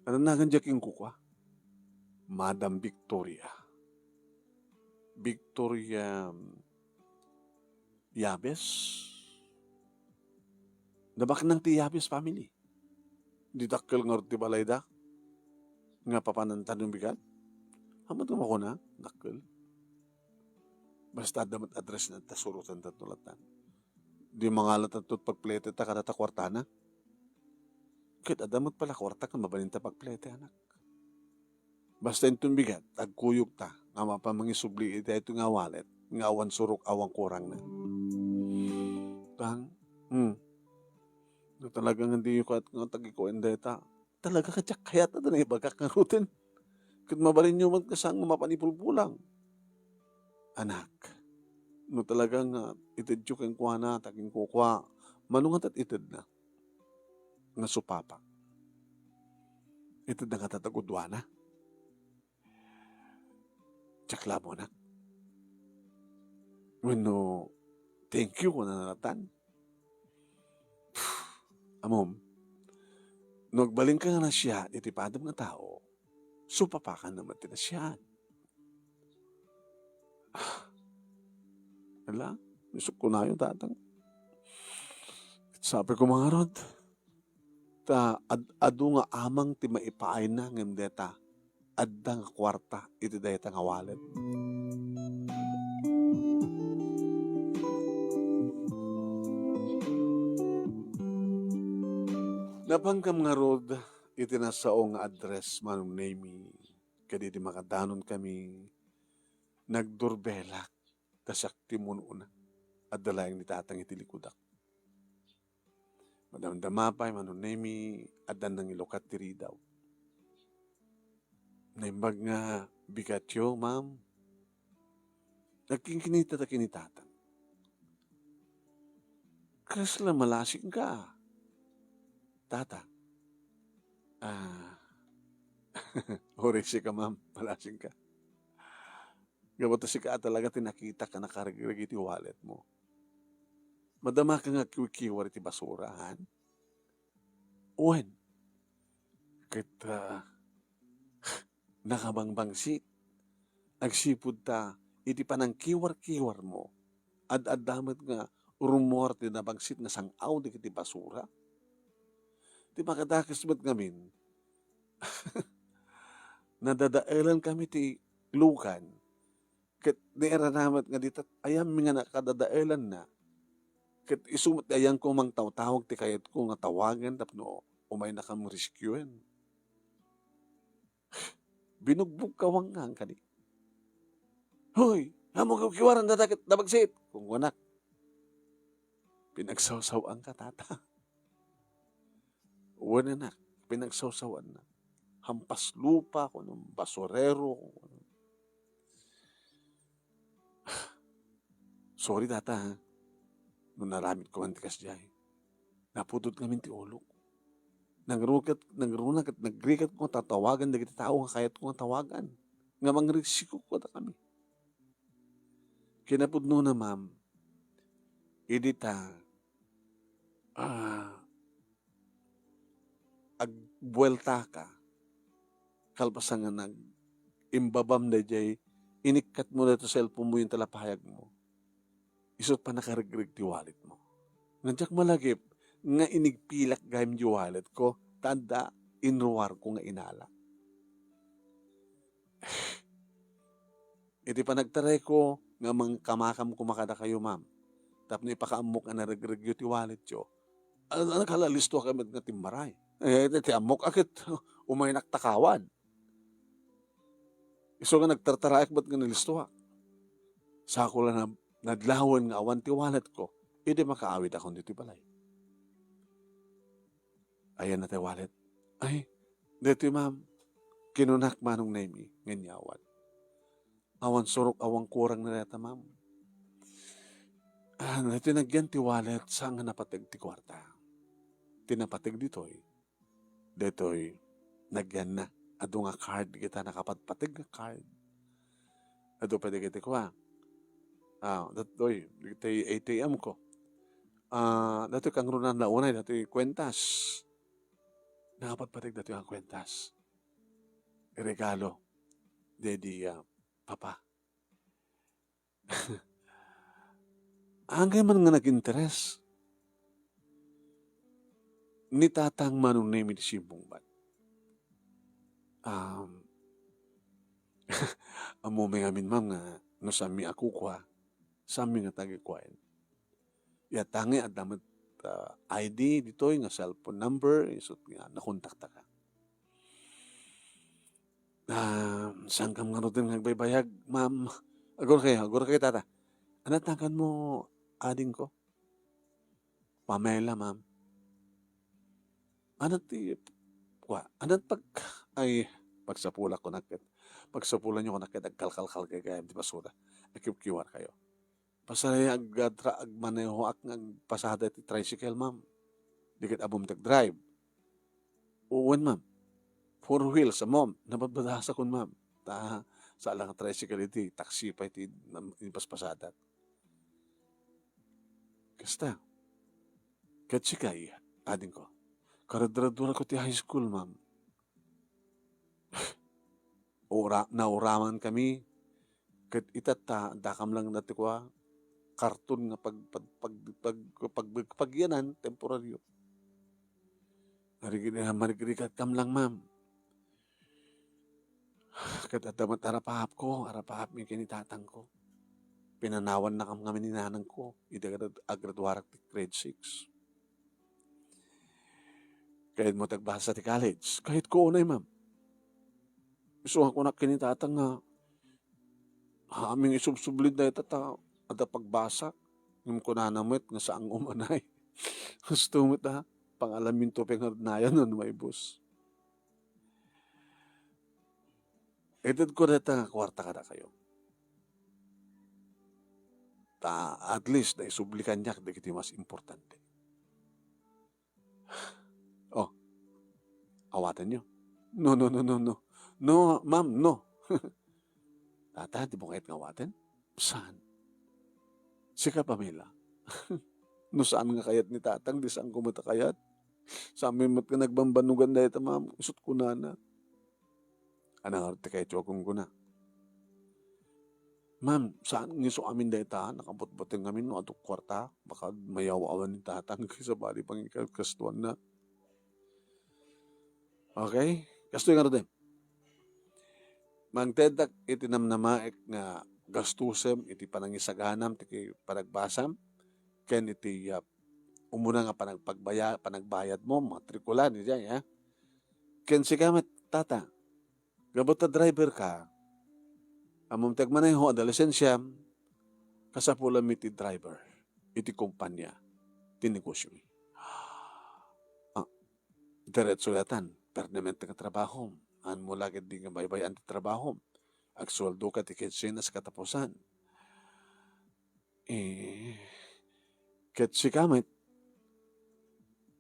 Ano nagan ti akinkukua? Madam Victoria. Victoria, um, Yabes? Nabaknang ti Yabes family. Di dakkel ngarud ti balayda nga papananta no bigat? Ammom ti makuna, dakkel. Basta adda met address na ta surotan ta tulatan. Di mangalat ta pagplete ta kada ta kuartana. Ket adda met pala kuarta nga mabalinta pagplete, anak. Basta inton bigat, agkuyogta nga mapan mangisubli iti daytoy nga wallet nga awan surok, awan kurangna. Tang, hmm. No talaga nga diyo kayat nga tagikuan dayta, talaga nga diak kayat a naibagak ngaruden. Ket mabalinyo met nga saan nga mapan ipulpulang. Anak, no talaga nga itedyo kenkuana, ta kinkukua, mano nga tat itedna? Nga supapa. Itedna nga tataguduana? Diak la ammo, anak. Wenno, thank you, kuna natan. Ammom, no agbalinka nga nasiat iti padem nga tao, supapakan na met ti nasiat. Ah, ala, isukko nayo, tatang. Sapay ko mangarod. Ta ad-, adu nga amang ti maipaayna ngem deta, adda nga kuarta iti dayta nga wallet. Napankam ngarud iti nasao nga address, Manong Nemi, ket idi makadanon kami, nagdurbelak ta siak ti munona. Adda laeng ni tatang iti likudak. Madamdama pay, Manong Nemi, adda nangilukat ti ridaw. Naimbag nga bigatyo, ma'am. Nagkinkinita ta ken ni tatang. Kasla malasingka, tata? Ah, uray sika, ma'am, malasingka. Gapu ta sika talaga ti nakitak a nakarigreg iti wallet mo. Madamaka nga kiwkiwar iti basura, han? Wen, ket, ah, nakabangbangsik. Agsipud ta iti panangkiwar-kiwarmo, ad-adda met nga rumor ti nabagsit nga sang-aw dagiti basura. Ti makadakes met ngamin, nadadaelankami ti lukan, ket nairana met nga dita ayammi nga nakadadaelanna, ket isu met ti ayanko mangtawtawag ti kayatko nga tawagan tapno umaynakam rescuen. Binugbogka wangngan kadi. "Hoy, ammom nga kiwaran dagiti nabagsit," kunkunak. "Pinagsawsaw-anka, tata." "Wen, anak, pinagsawsaw-annak. Hampas lupa," kuno, "basurero," kuno. "Sorry, tata, ha, no naramidko man ti kasdiay. Napudot ngamin ti ulok. Nangruna ket, nangruna ket nagrikatko nga tatawagan dagiti tao nga kayatko nga tawagan, nga mangrisiko kadakami." Kinapudnona, ma'am, idi ta, ah, agbueltaka, kalpasan nga nag-, imbabam daydiay, inikkatmo daytoy cellphone-mo, yung talapayagmo, isu panakaregreg ti walletmo. Nga diak malagip nga inigpilak gayam di walletko, ta adda inruarko nga inala. Iti panagtarayko nga mangkamakam koma kadakayo, ma'am, tapno ipakaammok a naregregyo ti walletyo, a-, a-, nakalalistoak met nga timmaray. Eh, ti, ti ammok a ket umaynak takawan. Isu nga nagtartarayak met nga nalistoak. Sako la na-, nadlawen nga awan ti walletko, idi makaawidakon ditoy balay. "Ayanna ti wallet?" "Ay, daytoy, ma'am. Kinunak, Manong Nemy, nga inyawat. Awan surok, awan kurang na dayta, ma'am. Ah, daytoy nagyan ti wallet, saan nga napateg ti kuarta. Ti napateg ditoy, daytoy nagyanna. Adu nga card, kita nakapatpateg nga card. Adu pay dagiti kua. Ah, daytoy, dagiti A T M ko. Ah, daytoy kangrunaan la unay, daytoy kuentas. Nakapatpateg daytoy nga kuentas. Regalo daydi, ah, papa." Angay man nga nag-interes ni tatang Manong Nemy ti simmungbat. Um, ammom ngamin, ma'am, nga no saanmi a kukua, saanmi nga tagikuaen. Iyat ta nga adda met, ah, I D ditoy nga cellphone number, isut nga nakontaktaka. Ah, saankam ngaruden nga agbaybayag, ma'am? Aguray kayo, aguray kayo, tata. Ania ti naganmo, adingko? Pamela, ma'am. Ania ti, kua, ania ti pag-, ay, pagsapulak ko nakket. Pagsapulanyo ko nakket, agkalkalkal kayo gayam ti basura. Akiwkiwar kayo. Pasay ag-, ag-, agmanehoak nga agpasada ti tricycle, ma'am. Di ket ammom ti agdrive. Wen, ma'am. Four wheels, ammom. Nabadbadasakon, ma'am. Ta, saan la nga tricycle iti, taxi pay ti nam-, ipaspasadak. Kasta. Ket sika, adingko. Karadradurako ti high school, ma'am. Ura-, nauramankami, ket ita ta, dakam lang dati kua, karton nga pag-, pag-, pag-, pag-, pag-, pagyanan, temporaryo. Marigri-, marigrigatkam lang, ma'am. Ket adda met arapaapko, arapaapmi ken ni tatangko. Pinanawannakam ngamin ni nanangko, idi agrad-, agraduarak ti grade six. Kayatmo ti agbasa ti college? Kayatko unay, ma'am. Isu nga kunak ken ni tatang nga, "Amin nga isubsublin dayta ta adda pagbasa." Ngem kunana met nga saan nga umanay. Kasto met a, pangalaminto pay ngarud nayon no maibus. Itedko dayta nga kuarta kadakayo. Ta at least naisubli kaniak dagiti mas importante. Oh, awatenyo. No, no, no, no, no. No, ma'am, no. Tata, dimo kayat nga awaten? Saan? Sika, Pamela. No saan nga kayat ni tatang, di saan ko met a kayat. Saanmi met nga nagbambanugan dayta, ma'am. Isut kunana. Ania ngarud ti kayatyo a gunguna? Ma'am, saan nga isu amin dayta? Nakabutbuteng ngamin no adu kuarta. Baka mayaw-awan ni tatang ket sabali pangikagastuanna. Okay? Kastoy ngaruden. Mangteddak iti namnamaek nga gastusem iti panangisaganam ti panagbasam ken iti, ah, umuna nga panagpagbaya-, panagbayadmo, matrikulan, idiay, ha? Ken sika met, tata, gapu ta driver ka, ammom ti agmaneho, adda lisensiam, kasapulanmi ti driver iti kompania ti negosyomi. Ah, diretso yatan, permanente nga trabahom. Ammom la ketdi nga baybay-an ti trabahom. Agsueldoka ti kinsenas katapusan. Eh, ket sika met,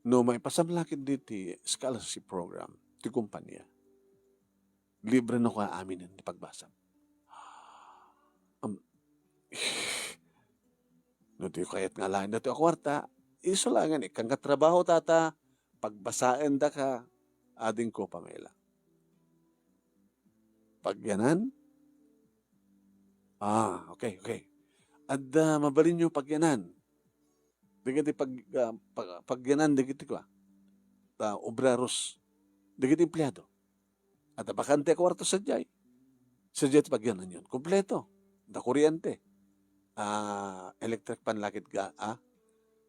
no maipasam la ketdi ti scholarship program ti kompania, libre no ka aminen ti pagbasam. Am, no di kayat nga alaen daytoy a kuarta, isu laengen, ikkan nga trabaho, tata, pagbasaendaka, adingko, Pamela. Pagyanan? Ah, okay, okay. Adda mabalinyo pagyanan. Dagiti pag-, ah, pag-, pagyanan dagiti kua, ah, obreros, dagiti empleado. Adda bakante a kuarto sadiay. Sadiay ti pagyananyon. Kompleto. Adda kuryente. Ah, electric fan la ketdi, ah.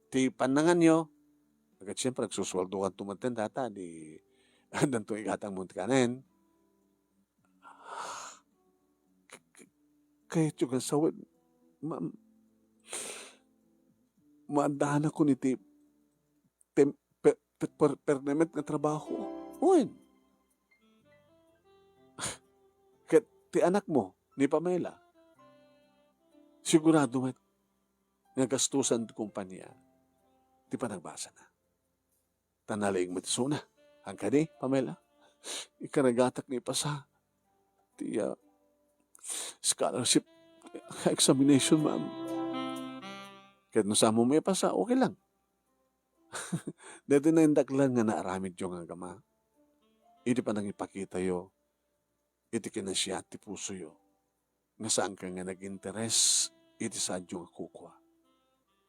Ti pannanganyo, ket siempre, agsusueldokanto met dayta, di, addanto igatangmo ti kanen. K-, k-, kayatyo nga sawen, ma-, maaddaanakon iti tem-, pe-, pe-, per-, permanent nga trabaho. Wen. Ket ti anakmo, ni Pamela, sigurado met nga gastusan ti kompania ti panagbasana. Ta nalaing met isuna. Haan kadi, Pamela? Ikaragatak nga ipasa ti, ah, scholarship examination, ma'am. Ket no saanmo maipasa, okay lang. Daytoy naimbag laeng nga naaramidyo nga agama. Idi panangipakitayo iti kinasiat ti pusoyo, nga saankayo nga nag-interes iti saanyo nga kukua.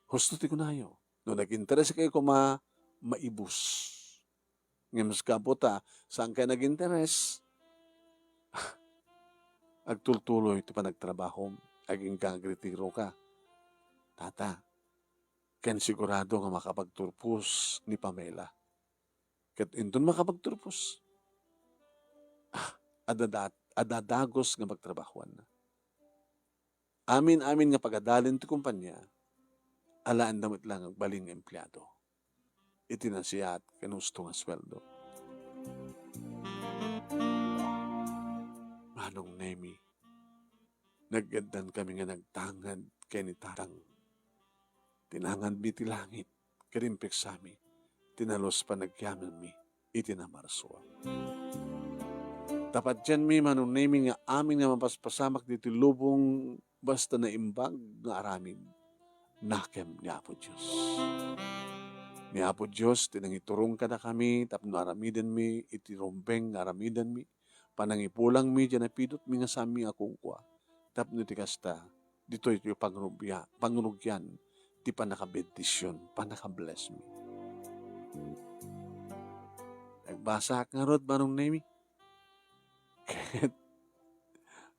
Husto ti kunayo, no nag-interes kayo koma, maibus. Ngem gapu ta saankayo nag-interes, agtultuloy ti panagtrabahom, agingga nga agretiroka. Tata, ken sigurado nga makapagturpos ni Pamela. Ket inton makapagturpos, ah, adda dat-, adda dagus nga pagtrabahoanna. Amin-amin nga pagadalen ti kompania, alaenda met laeng agbalin nga empleado iti nasiat ken husto nga sueldo. Manong Nemi, naggaddankami nga nagtangad ken ni Tatang. Tinangadmi ti langit, ket impiksami ti nalus panagyamanmi iti namarsua. Ta patienmi, Manong Nemi, nga amin nga mapaspasamak ditoy lubong basta naimbag nga aramid, nakem ni Apo Dios. Ni Apo Dios ti nangiturong kadakami tapno aramidenmi iti rumbeng nga aramidenmi, panangipulangmi diay napidutmi nga saanmi nga kukua, tapno iti kasta, ditoy ti pangrubia-, pangrugian ti pannakabendision, pannakablessmi. Nagbasaak ngarud, Manong Nemi. Ket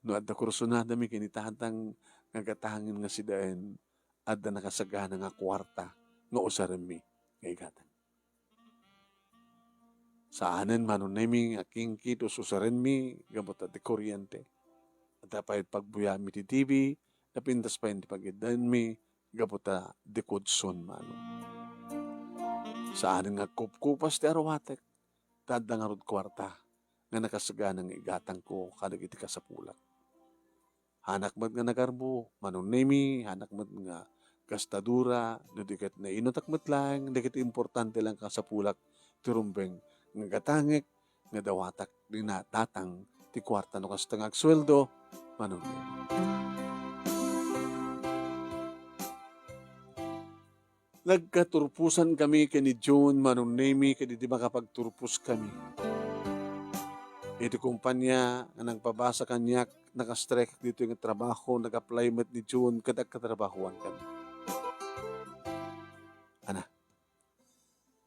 no adda kursunadami ken ni Tatang nga gatangen nga sidaen, adda nakasagana nga kuarta nga usarenmi nga igatang. Saanen, Manong Nemi, nga kingki ti ususarenmi gapu ta ti kuryente. Adda pay pagbuyaanmi ti T V, napintas pay ti pagiddaenmi gapu ta dikudson, Manong. Saanen nga agkupkupas ti aruatek, ta adda ngarud kuarta nga nakasagana nga igatangko kadagiti kasapulak. Haanak met nga nagarbo, Manong Nemi, haanak met nga gastadura, no di ket nainutak met laeng dagiti importante laeng kasapulak ti rumbeng nga gatangek nga dawatak ni na-, Tatang ti kuarta no kasta nga agsueldo, Manong Nemi. Nagkaturposankami ken ni June, Manong Nemi, ket idi makapagturposkami, Iti kumpanya nga nagpabasa kaniak, naka-strike ditoy nga trabaho, nag-apply met ni June ket agkatrabahoan kami. Ana,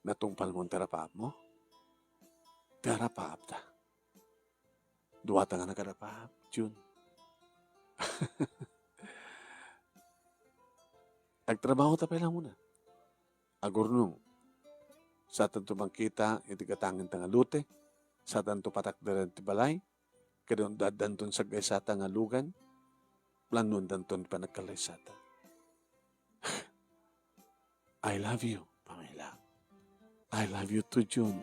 natungpalmo ti arapaapmo? Ti arapaapta. Duata nga nagarapaap, June. Agtrabaho ta pay la muna. Agurnong. Satanto mangkita iti gatangen ta nga lote. Satanto patakderen ti balay. Ket no addanton saggaysata nga lugan, planoendanton ti panagkallaysata. I love you, Pamela. I love you too, June.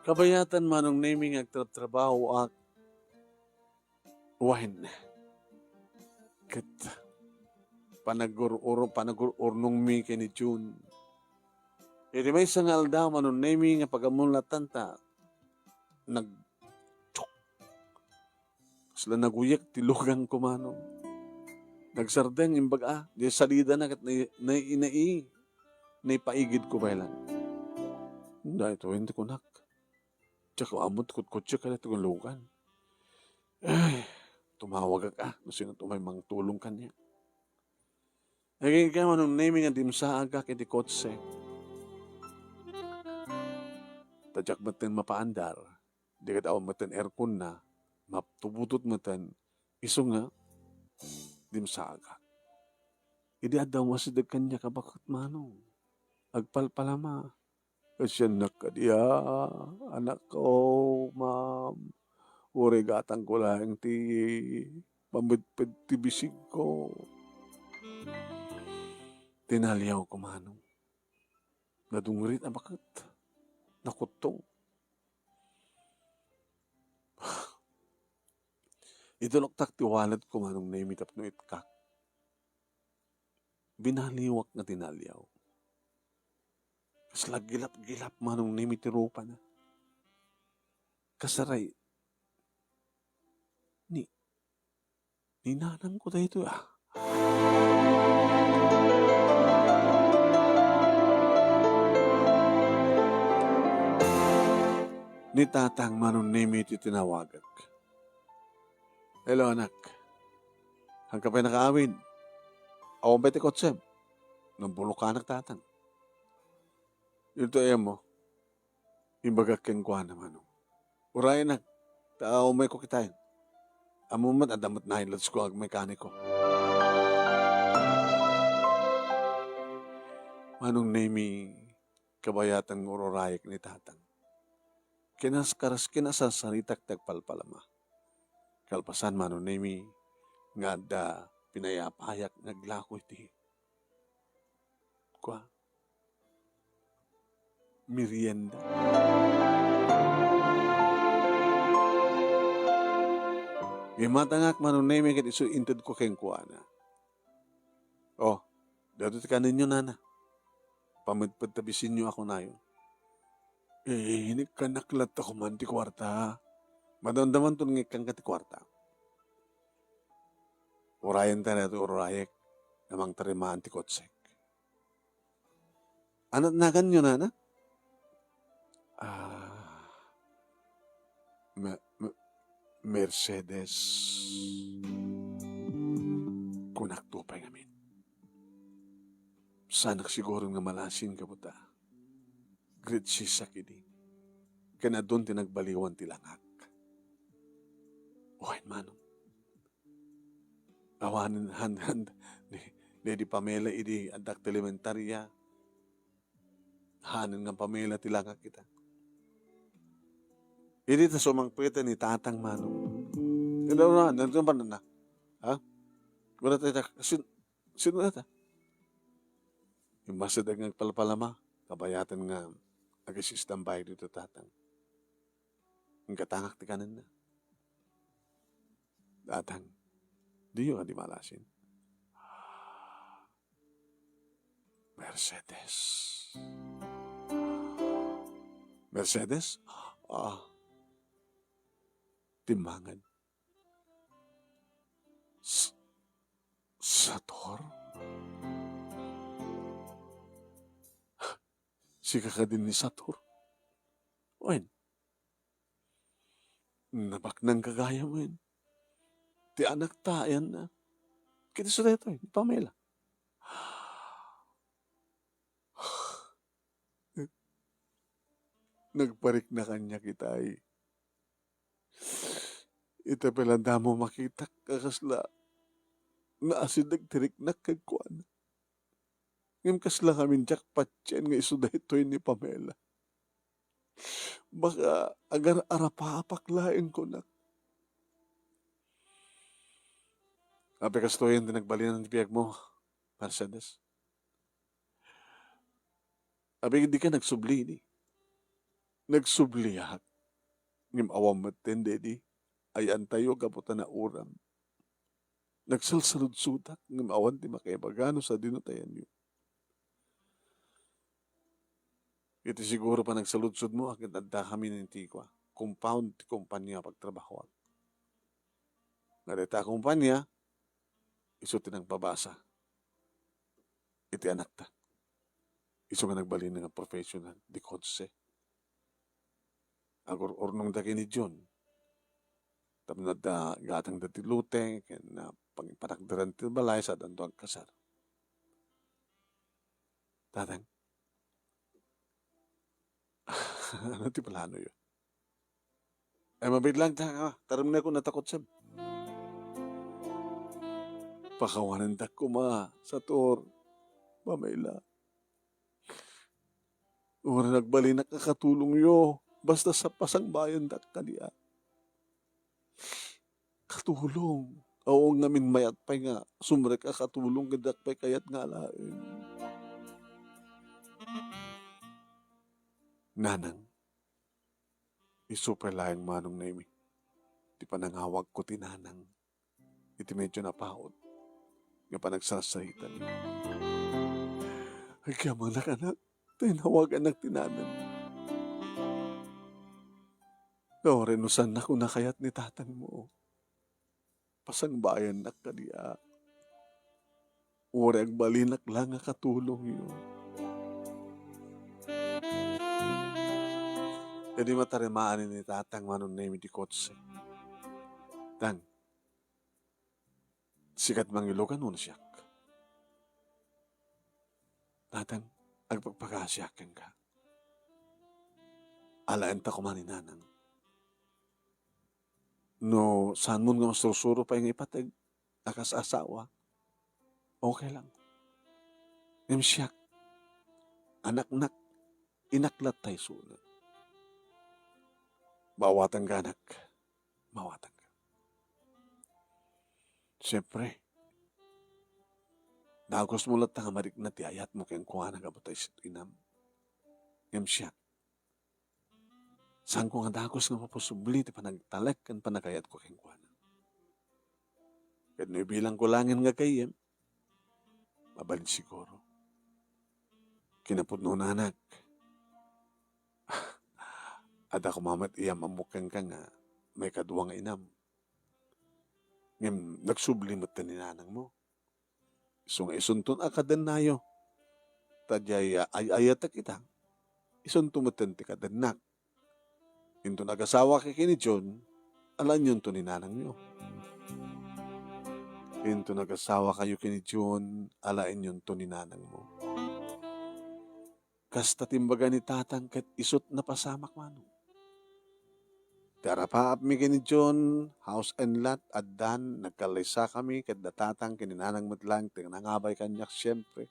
Kabayatan, Manong Nemi, nga agtrabtrabahoak wen. Ket panagur-ur-, panagur-urnongmi ken ni June. Iti maysa nga aldaw, Manong Nemi, nga pagamulatanta, nag-, kasla naguyek ti luganko, Manong. Nagsardeng, imbag a, di salidana ket nai-, nai-, nai-, naipaigidko pay laeng. Daytoy ti kunak. Diak ammo ti kutkutsek kadaytoy nga lugan. Ay, tumawagak a, no sino ti umay mangtulong kaniak. Agingga, Manong Nemi, nga dimsaagak iti kotse. Ta diak metten mapaandar, di ket awan metten airconna, maptubutot metten, isu nga dimsaagak. Idi adda umasideg kaniak a baket, Manong, agpalpalama. Kasiannak kadi a, anak, o, ma'am. Uray gatangko laeng ti pamedped ti bisigko. Tinaliawko, Manong. Nadungrit a baket. Nakuttong. Ituloktak ti walletko, Manong Nemi, tapno ikkak. Binaliwak nga tinaliaw. Kasla gilap-gilap, Manong Nemi, ti rupana. Kasaray, ni, ni nanangko daytoy, a. Ni tatang, Manong Nemi, ti tinawagak. Hello, anak. Haanka pay nakaawid? Awan pay ti kotsem? Nabulukanak, tatang. Ditoy ammo, imbagak kenkuana, Manong. Urayenak, ta umayko kitaen. Ammom met, adda met nailotsko nga agmekaniko. Manong Nemi, kabayatan nga ururayek ni tatang. Kinas-, karas-, kinasarsaritak ti agpalpalama. Kalpasan, Manong Nemi, nga adda pinayapayak nga aglako iti, kua, merienda. Gimmatangak, Manong Nemi, ket isu intedko kenkuana. Oh, daytoy ti kanenyo, nana. Pamedped ta bisinyo a kunayo. Eh, inikkanak latta koma ti kuarta. Madamdamanton nga ikkanka ti kuarta. Urayenta daytoy ururayek nga mangtarimaan ti kotsek. Ania ti naganyo, nana? Ah, Me-, Me-, Mercedes. Kunak to pay ngamin. Saanak siguro nga malasin, kabuta. Grade six ak idi. Ken adun ti nagbaliwan ti langak. Wen, Manong. Awanen han, han, di, di, di Pamela idi addak ti elementaria. Hanen nga Pamela ti langak ita. Idi ta sumangpeten ni tatang, Manong. Ina, ina, ina, ina, ina. Ha? Wala tayo ta-, sin-, sino na ta? Immasideg nga agpalpalama, kabayatan nga agisistambay dito tatang. Ingkatangak ti kanenna. Tatang, diyo nga di malasin. Mercedes. Mercedes? Ah. Timmangan. S-, Sator? Sika kadi ni Sator? Wen, nabaknang gagayamen. Ti anakta, ayanna. Ket isu daytoy, ni Pamela. Nagparikna kaniak itay. Ita pay la damo makitak a kasla naasideg ti riknak kenkuana. Ngem kasla ngamin diak patien nga isu daytoy ni Pamela. Baka agar-arapapak laeng kunak. Apay kastoyen ti nagbalinan ti biagmo, Mercedes? Apay dika nagsubli idi? Nagsubliak. Ngem awan metten daydi. Ay-antayo gapu ta nauram. Nagsalsaludsodak ngem awan ti makaibaga no sadino ti ayanyo. Iti siguro panagsaludsodmo, ket addakami iti kua, compound ti kompania a pagtrabahoak. Nga dayta a kompania, isu ti nagpabasa iti anakta. Isu nga nagbalin nga professional, di kotse. Agur-urnongda ken ni John. Tapno adda gatangda ti lote, ken, ah, pang-, panagderan ti balay, sadanto agkasar. Tatang, ano ti planoyo? Ay, mabit lang ta, ah, tarem na ko natakot, Seb. Pakawanendak koma, Sator, Pamela. Uray nagbalinak a katulongyo, basta sa pasangbayandak kadi a katulong. Awan ngamin mayat pay nga sumrek a katulong, ket diak pay kayat nga alaen. Nanang, isu pay laeng Manong Nemi ti panangawagko ti nanang iti medyo napaut nga panagsarsaritam. Agyamanak, anak, ta inawaganak ti nanang. Uray no saannak una kayat ni tatangmo, pasangbayannak kadi a. Uray agbalinak la nga katulongyo. Idi matarimaan ni tatang Manong Nemi ti kotse. Tang, sikat mangilugan wenno siak? Tatang, agpakpakasiak kenka. Alaenta koma ni nanang. No saanmon nga masursuro pay nga ipateg a kas asawa, okay lang. Ngem siak, anaknak, inak latta isuna. Maawatangka, anak. Maawatangka. Siempre, dagusmo latta nga marikna ti ayatmo kenkuana gapu ta isu ti inam. Ngem siak, saanko nga dagus nga maposubli ti panagtalek ken panagayatko kenkuana. Ket no ibilangko laengen nga gayyem, mabalin siguro. Kinapudnona, anak, adda koma met iyam-ammok kenka nga maikadua nga inam. Ngem nagsubli metten ni nanangmo. Isu nga isunton a kadennayo. Ta diay, ah, ay-ayatek ita, isunto metten ti kadennak. Inton agasawaka ken ni John, alaenyonto ni nanangyo. Inton agasawakayo ken ni John, alaenyonto ni nanangmo. Kasta ti imbaga ni tatang ket isut' napasamak, Manong. Ti arapaapmi ken ni John, house and lot, addan, nagkallaysakami, ket da tatang ken ni nanang met laeng ti nangabay kaniak, siempre.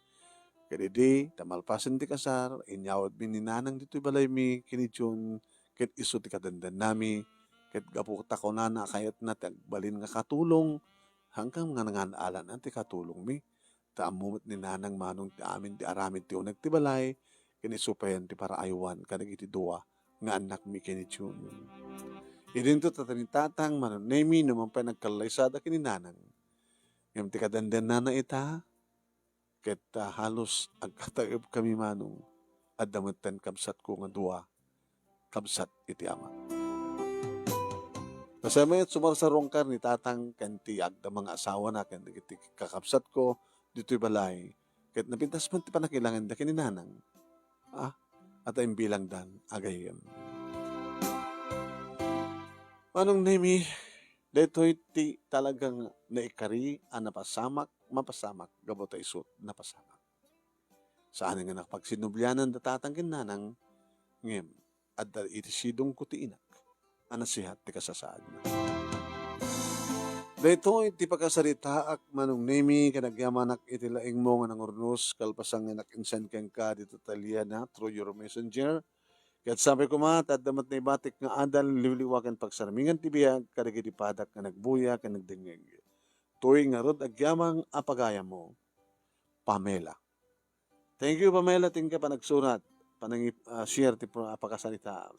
Ket idi, ta malpasen ti kasar, inyawatmi ni nanang ditoy balaymi ken ni John, ket isu ti kadendennami, ket gapu ta kunana a kayatna ti agbalin nga katulong, haanka nga nangan-alan ti katulongmi. Ta ammo met ni nanang, Manong, ti amin ti aramid ti uneg ti balay, ken isu payen ti paraaywan kadagiti dua nga annakmi ken ni John. Idinto tatta ni tatang, Manong Nemi, no man pay nagkallaysada ken ni nanang. Ngem ti kadendennana ita, ket, ah, halos agkataebkami, Manong. Adda metten kabsatko nga dua, kabsat iti ama. Kasla met, sumarsarungkar ni tatang ken ti agdama nga asawana ken dagiti kakabsatko ditoy balay, ket napintas met ti pannakilanganda ken ni nanang. Ah, ata imbilangdan, agayem. Manong Nemi, daytoy ti talagang naikari a napasamak, mapasamak, gapu ta isut napasamak. Saan nga nakapagsinublianan da tatang ken nanang, ngem adda iti sidongko ti inak a nasihat ti kasasaadna. Daytoy ti pakasaritaak, Manong Nemi, ken agyamanak iti laingmo nga nangurnos kalpasan nga nakinsan kenka ditoy taliana through your messenger. Ket sapay koma, ta adda met naibatik nga adal, liwliwa ken pagsarmingan ti biag kadagiti padak nga nagbuya ken nagdengngeg. Toy ngarud agyamang a pagayammo, Pamela. Thank you, Pamela, ti inka panagsurat, panangi-, ah, share ti pro-, ah, pakasarita.